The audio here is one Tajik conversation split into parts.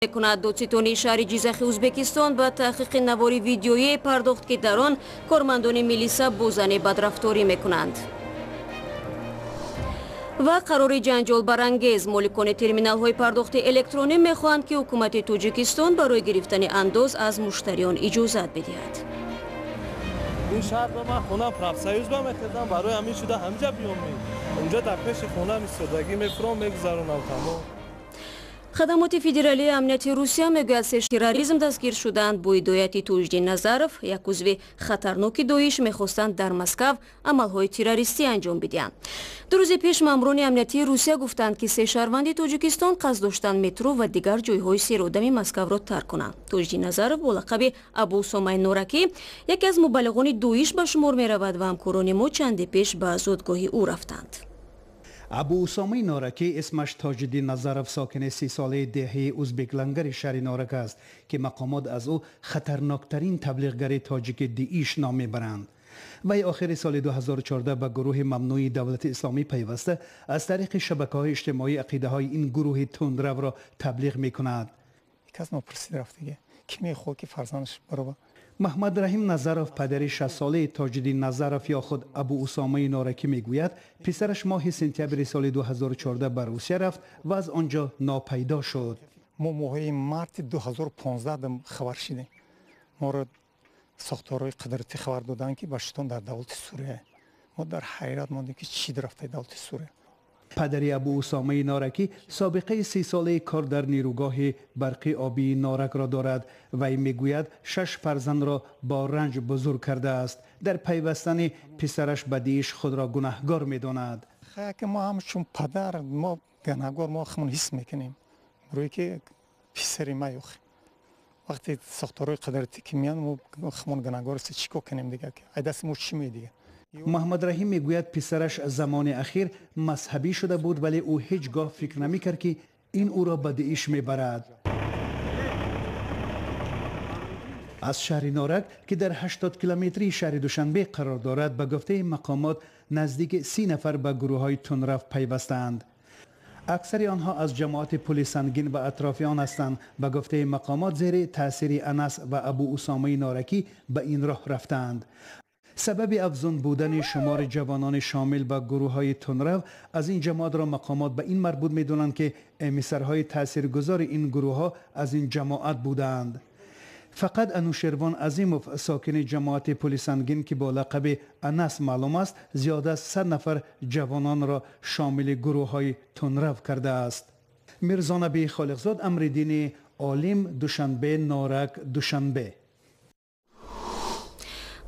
Мекунад. Додситонии шаҳри Ҷизахи Ӯзбекистон ба таҳқиқи навори видеоие пардохт, ки дар он кормандони милиса бо зане бадрафторӣ мекунанд. Ва қарори ҷанҷолбарангез: моликони терминалҳои пардохти электронӣ мехоҳанд, ки ҳукумати Тоҷикистон барои гирифтани андоз аз муштариён иҷозат бидиҳад. Ин шаҳр ба ман хонам Профсоюз ба мехӯрдам, барои ҳамин шуда ҳамҷа биём, унҷа дар пеши хонам истодагӣ мефуром, мегузаронам, тамом. Хадамоти федералии амнияти Русия мегӯяд, се терроризм дастгир шуданд. Бо ҳидояти Тоҷиддин Назаров, як узви хатарноки Доиш, мехостанд дар Москав амалҳои террористӣ анҷом бидиҳанд. 2 рӯзи пеш маъмурони амниятии Русия гуфтанд, ки се шаҳрванди Тоҷикистон қасд доштанд метро ва дигар ҷойҳои серодами Москавро тарк кунанд. Тоҷиддин Назаров бо лақаби Абу Усомаи Норакӣ яке аз мубаллиғони Доиш ба шумор меравад ва ҳамкорони мо чанде пеш ба зодгоҳи ӯ рафтанд. Абу Усомаи Норакӣ, исмаш Тоҷиддин Назаров, сокини 30-солаи деҳаи Узбеклангари шаҳри Норак аст, ки мақомот аз ӯ хатарноктарин таблиғгари тоҷики Дииш ном мебаранд. Вай охири соли 2014 ба гурӯҳи мамнӯи Давлати Исломӣ пайваста, аз тариқи шабакаҳои иҷтимоӣ ақидаҳои ин гурӯҳи тундравро таблиғ мекунад. Кас нопурсид рафтиге, ки мехоҳад, ки фарзандаш барова. Маҳмад Раҳим Назаров, падари 60-солаи Тоҷиддин Назаров ё худ Абу Усомаи Норакӣ, мегӯяд, писараш моҳи сентябри соли 2014 ба Русия рафт ва аз он ҷо нопайдо шуд. Мо моҳи марти 2015 хабар шидем. Моро сохторҳои қудратӣ хабар доданд, ки башитон дар давлати Сурия. Мо дар ҳайрат мондем, ки чӣ рафтаи давлати Сурия. Падари Абу Усомаи Норакӣ собиқаи 30-солаи кор дар нерӯгоҳи барқи обии Норакро дорад. Вай мегӯяд, шаш фарзандро бо ранҷ бузург кардааст. Дар пайвастани писараш ба Дииш худро гунаҳгор медонад. Ки мо ҳамчун падар, мо гунаҳгор, мо худмон ҳис мекунем, рӯе ки писари ма ёх вақте сохторҳои қудратӣ ки меянд, мо худмон гунаҳгор ҳастем. Чӣ кор кунем дига? Ай дасти мо чӣ медига? Муҳаммад Раҳим мегӯяд, писараш замони ахир мазҳабӣ шуда буд, вале ӯ ҳеҷ гоҳ фикр намекард, ки ин ӯро ба Дииш мебарад. Аз шаҳри Норак, ки дар 80 километрии шаҳри Душанбе қарор дорад, ба гуфтаи мақомот, наздики 30 нафар ба гурӯҳҳои тундрав пайвастаанд. Аксари онҳо аз ҷамоати Пули Сангин ва атрофи он ҳастанд. Ба гуфтаи мақомот, зери таъсири Анас ва Абу Усомаи Норакӣ ба ин роҳ рафтаанд. Сабаби афзун будани шумори ҷавонони шомил ба гурӯҳҳои тундрав аз ин ҷамоатро мақомот ба ин марбут медонанд, ки эмиссарҳои таъсиргузори ин гурӯҳҳо аз ин ҷамоат будаанд. Фақат Анушервон Азимов, сокини ҷамоати Пули Сангин, ки бо лақаби Анас маълум аст, зиёда аз 100 нафар ҷавононро шомили гурӯҳҳои тундрав кардааст. Мирзонаби Холиқзод, Амриддини Олим, Душанбе, Норак, Душанбе.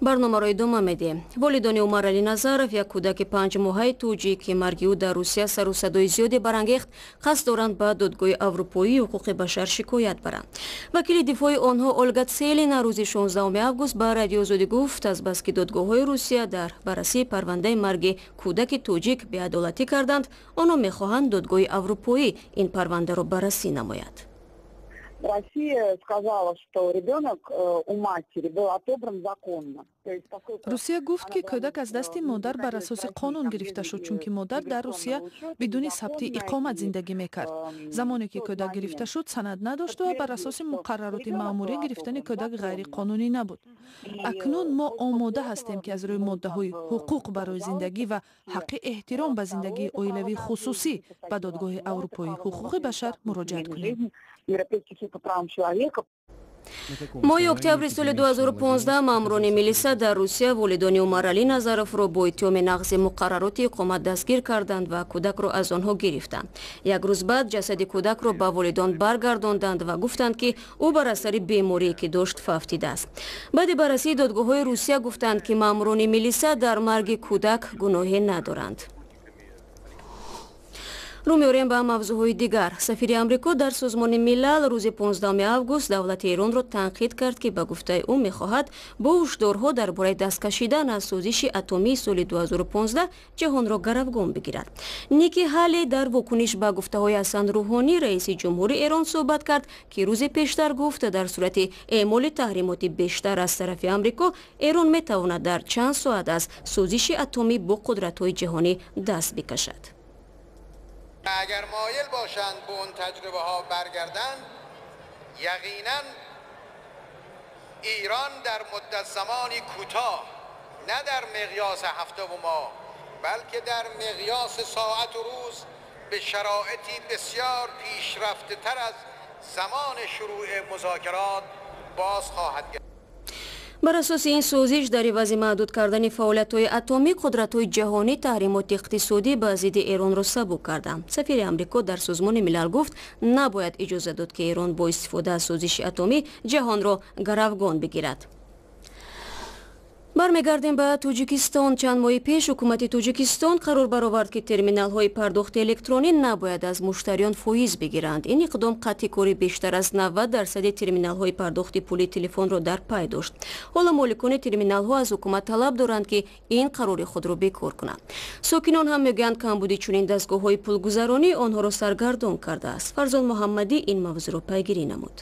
Барномаро идома медиҳем. Волидони Умаралӣ Назаров, як кӯдаки 5-моҳаи тоҷик, ки марги ӯ дар Русия сару садои зиёде барангехт, қасд доранд ба Додгоҳи Аврупоии ҳуқуқи башар шикоят баранд. Вакили дифои онҳо Ольга Целина рӯзи 16 август ба Радиои Озодӣ гуфт, азбаски додгоҳҳои Русия дар баррасии парвандаи марги кӯдаки тоҷик беадолатӣ карданд, онҳо мехоҳанд Додгоҳи Аврупоӣ ин парвандаро баррасӣ намояд. Россия сказала, что ребенок у матери был отобран законно. Русия гуфт, ки кӯдак аз дасти модар бар асоси қонун гирифта шуд, чунки модар дар Русия бидуни сабти иқомат зиндагӣ мекард. Замоне ки кӯдак гирифта шуд, санад надошт ва бар асоси муқаррароти маъмурӣ гирифтани кӯдак ғайриқонунӣ набуд. Акнун мо омода ҳастем, ки аз рӯи моддаҳои ҳуқуқ барои зиндагӣ ва ҳаққи эҳтиром ба зиндагии оилавии хусусӣ ба Додгоҳи Аврупоии ҳуқуқи башар муроҷиат кунем. Европейский суд по правам человека. Моҳи октябри соли 2015 маъмурони милиса дар Русия волидони Умаралӣ Назаровро бо иттиҳоми нақзи муқаррароти иқомат дастгир карданд ва кӯдакро аз онҳо гирифтанд. Як рӯз баъд ҷасади кӯдакро ба волидон баргардонданд ва гуфтанд, ки ӯ бар асари беморие, ки дошт, фавтидааст. Баъди баррасии додгоҳҳои Русия гуфтанд, ки маъмурони милиса дар марги кӯдак гуноҳе надоранд. Рӯ меорем ба мавзӯъҳои дигар. Сафири Амрико дар Созмони Милал рӯзи 15 август давлати Эронро танқид кард, ки ба гуфтаи ӯ мехоҳад бо ҳушдорҳо дар бораи даст кашидан аз созиши атомии соли 2015 ҷаҳонро гаравгон бигирад. Ники Ҳалли дар вокуниш ба гуфтаҳои Ҳасан Рӯҳонӣ, раиси ҷумҳури Эрон, суҳбат кард, ки рӯзи пештар гуфт, дар сурати эъмоли таҳримоти бештар аз тарафи Амрико Эрон метавонад дар чанд соат аз созиши атомӣ бо қудратҳои ҷаҳонӣ даст бикашад. اگر مایل باشند به اون تجربه ها برگردند. یقینا ایران در مدت زمانی کوتاه، نه در مقیاس هفته و ماه، بلکه در مقیاس ساعت و روز به شرایطی بسیار پیشرفته تر از زمان شروع مذاکرات باز خواهد گشت. Бар асоси ин созиш, дар ивази маҳдуд кардани фаъолиятҳои атомӣ, қудратҳои ҷаҳонӣ таҳримоти иқтисодӣ ба зидди Эронро сабук карданд. Сафири Амрико дар Созмони Милал гуфт, набояд иҷоза дод, ки Эрон бо истифода аз созиши атомӣ ҷаҳонро гаравгон бигирад. Бармегардем ба Тоҷикистон. Чанд моҳи пеш ҳукумати Тоҷикистон қарор баровард, ки терминалҳои пардохти электронӣ набояд аз муштариён фоиз бигиранд. Ин иқдом қатъи кори бештар аз 90 дарсади терминалҳои пардохти пули телефонро дар пай дошт. Ҳоло моликони терминалҳо аз ҳукумат талаб доранд, ки ин қарори худро бекор кунанд. Сокинон ҳам мегӯянд, камбуди чунин дастгоҳҳои пулгузаронӣ онҳоро саргардон кардааст. Фарзон Муҳаммадӣ ин мавзӯъро пайгирӣ намуд.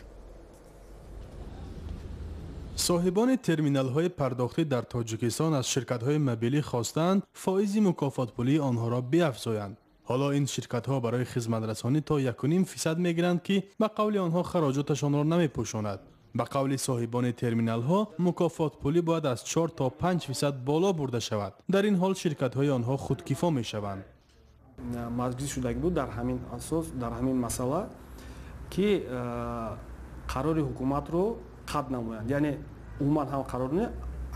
Соҳибони терминалҳои пардохтӣ дар Тоҷикистон аз ширкатҳои мобилӣ хостаанд, фоизи мукофотпулии онҳоро биафзоянд. Ҳоло ин ширкатҳо барои хизматрасонӣ то 1,5% мегиранд, ки ба қавли онҳо хароҷоташонро намепӯшонад. Ба қавли соҳибони терминалҳо, мукофотпулӣ бояд аз 4 то 5% боло бурда шавад. Дар ин ҳол ширкатҳои онҳо худкифо мешаванд. Маҷлис шудагӣ буд дар ҳамин асос, дар ҳамин масъала, ки қарори ҳукуматро қатъ намоянд, яъне умуман ҳам қарор не,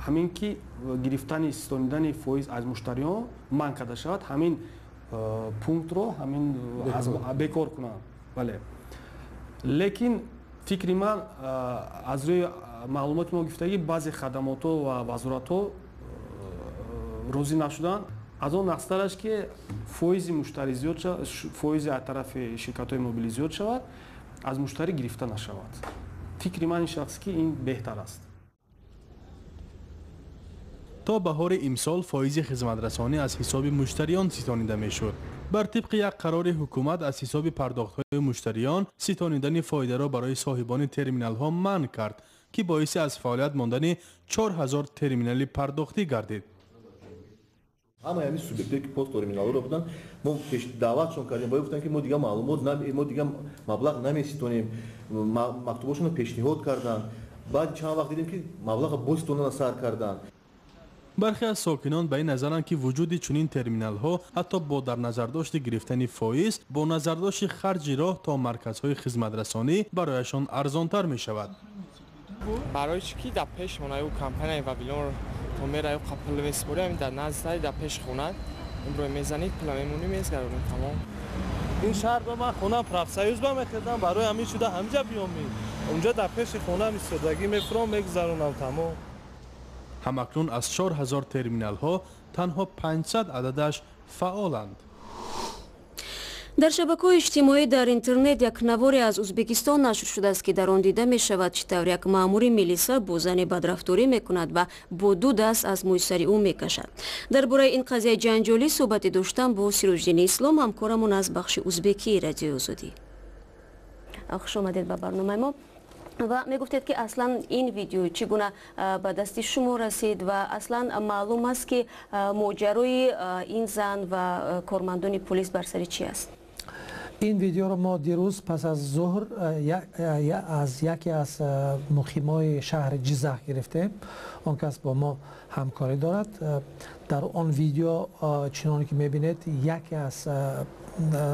ҳамин ки гирифтани, ситонидани фоиз аз муштариён манъ карда шавад, ҳамин пунктро ҳамин бекор кунанд. Бале, лекин фикри ман, аз рӯи маълумоти мо гирифтагӣ, баъзе хадамотҳо ва вазоратҳо розӣ нашуданд. Аз он нақстараш, ки фоизи муштарӣ зиёд шавад, фоизи аз тарафи ширкатҳои мобилӣ зиёд шавад, аз муштарӣ гирифта нашавад. Фикри ман ин шахс, ки ин беҳтар аст. То баҳори имсол фоизи хизматрасонӣ аз ҳисоби муштариён ситонида мешуд. Бар тибқи як қарори ҳукумат, аз ҳисоби пардохтҳои муштариён ситонидани фоидаро барои соҳибони терминалҳо манъ кард, ки боиси аз фаъолият мондани 4000 терминали пардохтӣ гардид. Ҳамаи ҳамин субъектое, ки посттерминалҳоро буданд, мо пеш даъватшон кардем, бояд гуфтанд, ки мо дигар маълумот, мо дигар маблағ намеситонем. Мактубошонро пешниҳод карданд. Баъди чанд вақт дидем, ки маблағро боз ситондан сар карданд. Бархе аз сокинон ба ин назаранд, ки вуҷуди чунин терминалҳо, ҳатто бо дар назардошти гирифтани фоиз, бо назардошти харҷи роҳ то марказҳои хизматрасонӣ барояшон арзонтар мешавад. Барои чӣ ки дар пеш хона ю компанияи Вавилон то мераю пул месупорӣ, ҳамин дар назди, дар пеш хона имрӯ мезанӣ, пула мемонӣ, мезгаронӣ, тамом. Ин шаҳр ба ман хонам профсоюз ба мехӯрдам, барои ҳамин шуда ҳамҷа биём. Унҷа дар пеши хонам истодагӣ, мефуром, мегузаронам, тамом. Ҳамакнун аз 4000 терминалҳо танҳо 500 ададаш фаъоланд. Дар шабакаҳои иҷтимоӣ дар интернет як наворе аз Узбекистон нашр шудааст, ки дар он дида мешавад, чӣ тавр як маъмури милиса бо зане бадрафторӣ мекунад ва бо ду даст аз мӯи сари ӯ мекашад. Дар бораи ин қазияи ҷанҷолӣ суҳбате доштам бо Сироҷиддини Ислом, ҳамкорамон аз бахши узбекии Радиои Озодӣ. Хуш омадед ба барномаи мо. Ва мегуфтед, ки аслан ин видео чӣ гуна ба дасти шумо расид ва аслан маълум аст, ки моҷарои ин зан ва кормандони полис бар сари чӣ аст? Ин видеоро мо дирӯз пас аз зуҳр аз яке аз муқимои шаҳри Ҷизах гирифтем. Он кас бо мо ҳамкорӣ дорад. Дар он видео, чуноне ки мебинед, яке аз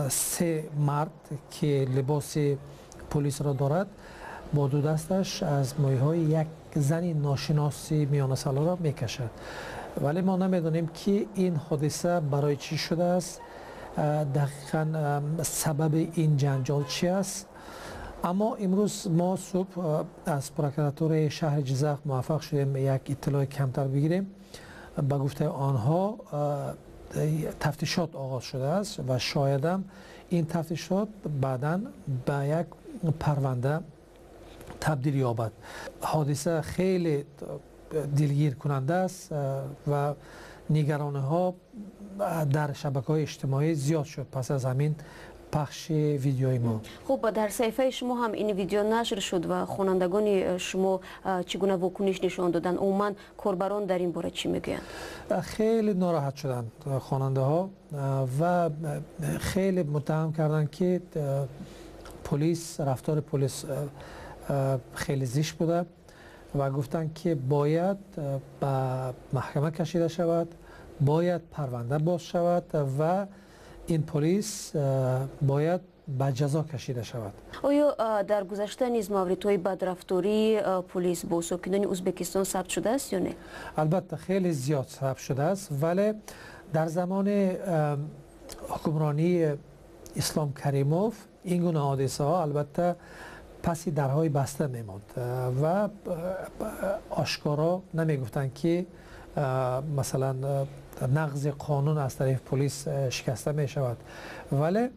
се мард, ки либоси полисро дорад, бо ду дасташ аз мӯйҳои як зани ношиноси миёнасалоро мекашад. Вале мо намедонем, ки ин ҳодиса барои чӣ шудааст, дақиқан сабаби ин ҷанҷол чи аст. Аммо имрӯз мо субҳ аз прокуратураи шаҳри Ҷизах муваффақ шудем як иттилои камтар бигирем. Ба гуфтаи онҳо, тафтишот оғоз шудааст ва шоядам ин тафтишот баъдан ба як парванда табдил ёбад. Ҳодиса хеле дилгиркунанда аст ва нигарониҳо дар шабакаҳои иҷтимоӣ зиёд шуд пас аз ҳамин пахши видеои мо. Хуб, дар саҳифаи шумо ҳам ин видео нашр шуд ва хонандагони шумо чӣ гуна вокуниш нишон доданд? Умуман, корбарон дар ин бора чӣ мегӯянд? Хеле нороҳат шуданд хонандаҳо ва хеле муттаҳам карданд, ки полис, рафтори полис хеле зишт буда ва гуфтанд, ки бояд ба маҳкама кашида шавад, бояд парванда боз шавад ва ин полис бояд ба ҷазо кашида шавад. Оё дар гузашта низ мавридҳои бадрафтории полис бо сокинони Ӯзбекистон сабт шудааст ё не? Албатта, хеле зиёд сабт шудааст, вале дар замони ҳукмронии Ислом Каримов ин гуна ҳодисаҳо албатта паси дарҳои баста мемонд ва ошкоро намегуфтанд, ки масалан нақзи қонун аз тарафи полис шикаста мешавад. Вале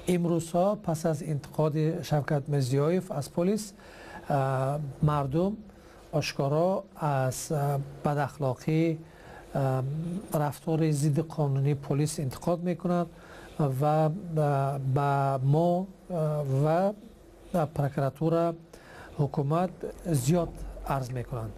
имрӯзҳо пас аз интиқоди Шавкат Мирзиёев аз полис, мардум ошкоро аз бадахлоқӣ, рафтори зидди қонунии полис интиқод мекунанд ва ба мо ва прокуратура, ҳукумат зиёд арз мекунанд.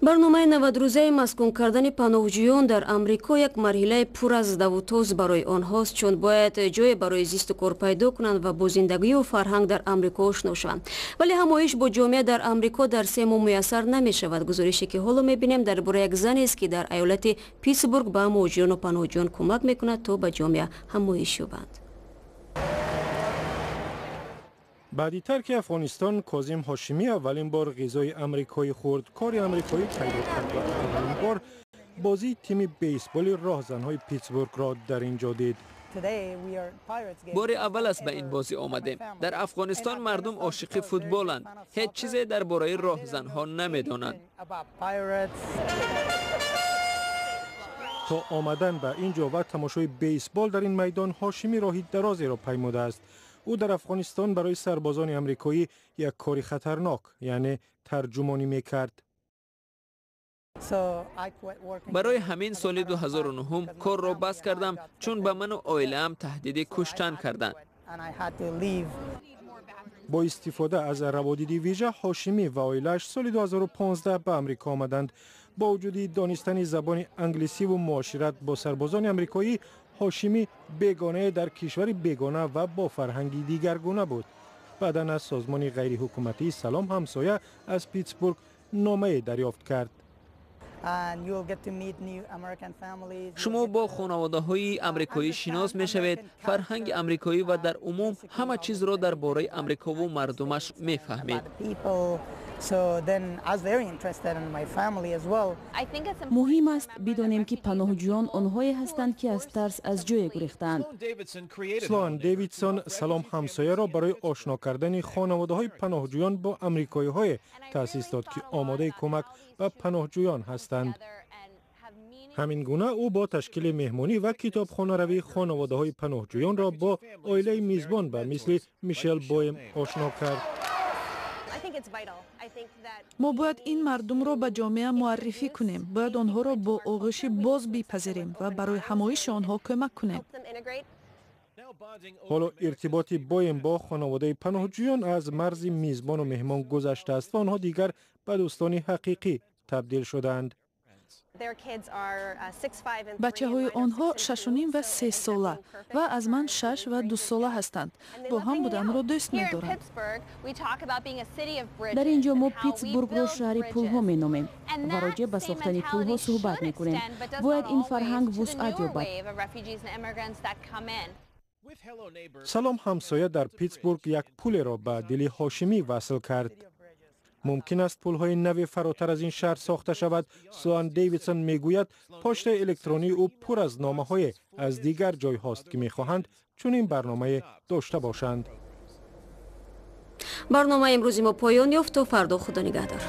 Барномаи 90-рӯзаи маскун кардани паноҳҷӯён дар Амрико як марҳилаи пур аз давутоз барои онҳост, чун бояд ҷое барои зисту кор пайдо кунанд ва бо зиндагию фарҳанг дар Амрико ошно шаванд. Вале ҳамоиш бо ҷомеа дар Амрико дар 3 моҳ муяссар намешавад. Гузорише, ки ҳоло мебинем, дар бораи як занест, ки дар айолати Питсбург ба муҳоҷирону паноҳҷӯён кӯмак мекунад, то ба ҷомеа ҳамоиш ёбанд. Баъди тарки Афғонистон Козим Ҳошимӣ аввалин бор ғизои амрикоӣ хӯрд, кори амрикоӣ пайдо кард ва аввалин бор бозии тими бейсболи роҳзанҳои Питсбургро дар ин ҷо дид. Бори аввал аст ба ин бозӣ омадем. Дар Афғонистон мардум ошиқи футболанд, ҳеҷ чизе дар бораи роҳзанҳо намедонанд. То омадан ба ин ҷо ва тамошои бейсбол дар ин майдон Ҳошимӣ роҳи дарозеро паймудааст. Ӯ дар Афғонистон барои сарбозони амрикоӣ як кори хатарнок, яъне тарҷумонӣ мекард. Барои ҳамин соли 2009 корро бас кардам, чун ба ману оилаам таҳдиди куштан карданд. Бо истифода аз раводиди вижа Ҳошимӣ ва оилааш соли 2015 ба Амрико омаданд. Бо вуҷуди донистани забони англисиву муошират бо сарбозони амрикоӣ, Ҳошимӣ бегонае дар кишвари бегона ва бо фарҳанги дигаргуна буд. Баъдан аз созмони ғайриҳукуматии «Салом ҳамсоя» аз Питсбург номае дарёфт кард. Шумо бо хонаводаҳои амрикоӣ шинос мешавед, фарҳанги амрикоӣ ва дар умум ҳама чизро дар бораи Амрикову мардумаш мефаҳмед. Муҳим аст бидонем, ки паноҳҷӯён онҳое ҳастанд, ки аз тарс аз ҷое гурехтаанд. Слоан Дэвидсон «Салом ҳамсояро» барои ошно кардани хонаводаҳои паноҳҷӯён бо амрикоиҳое таъсис дод, ки омодаи кӯмак ба паноҳҷӯён ҳастанд. Ҳамин гуна ӯ бо ташкили меҳмонӣ ва китобхонаравӣ хонаводаҳои паноҳҷӯёнро бо оилаи мизбон ба мисли Мишел Боем ошно кард. Мо бояд ин мардумро ба ҷомеа муаррифӣ кунем, бояд онҳоро бо оғӯши боз бипазирем ва барои ҳамоиши онҳо кӯмак кунем. Ҳоло иртиботи Боем бо хонаводаи паноҳҷӯён аз марзи мизбону меҳмон гузаштааст ва онҳо дигар ба дӯстони ҳақиқӣ табдил шудаанд. Бачаҳои онҳо 6.5 ва 3 сола ва аз ман 6 ва 2 сола ҳастанд. Бо ҳам буданро дӯст медоранд. Дар ин ҷо мо Питсбургро шаҳри пулҳо меномем ва роҷеъ ба сохтани пулҳо суҳбат мекунем. Бояд ин фарҳанг вусъат ёбад. «Салом ҳамсоя» дар Питсбург як пулеро ба дили Ҳошимӣ васл кард. Мумкин аст, пулҳои нави фаротар аз ин шаҳр сохта шавад. Суан Дэвидсон мегӯяд, почтаи электронии ӯ пур аз номаҳое аз дигар ҷойҳост, ки мехоҳанд чунин барномае дошта бошанд. Барномаи имрӯзи мо поён ёфт. То фардо, худо нигаҳдор.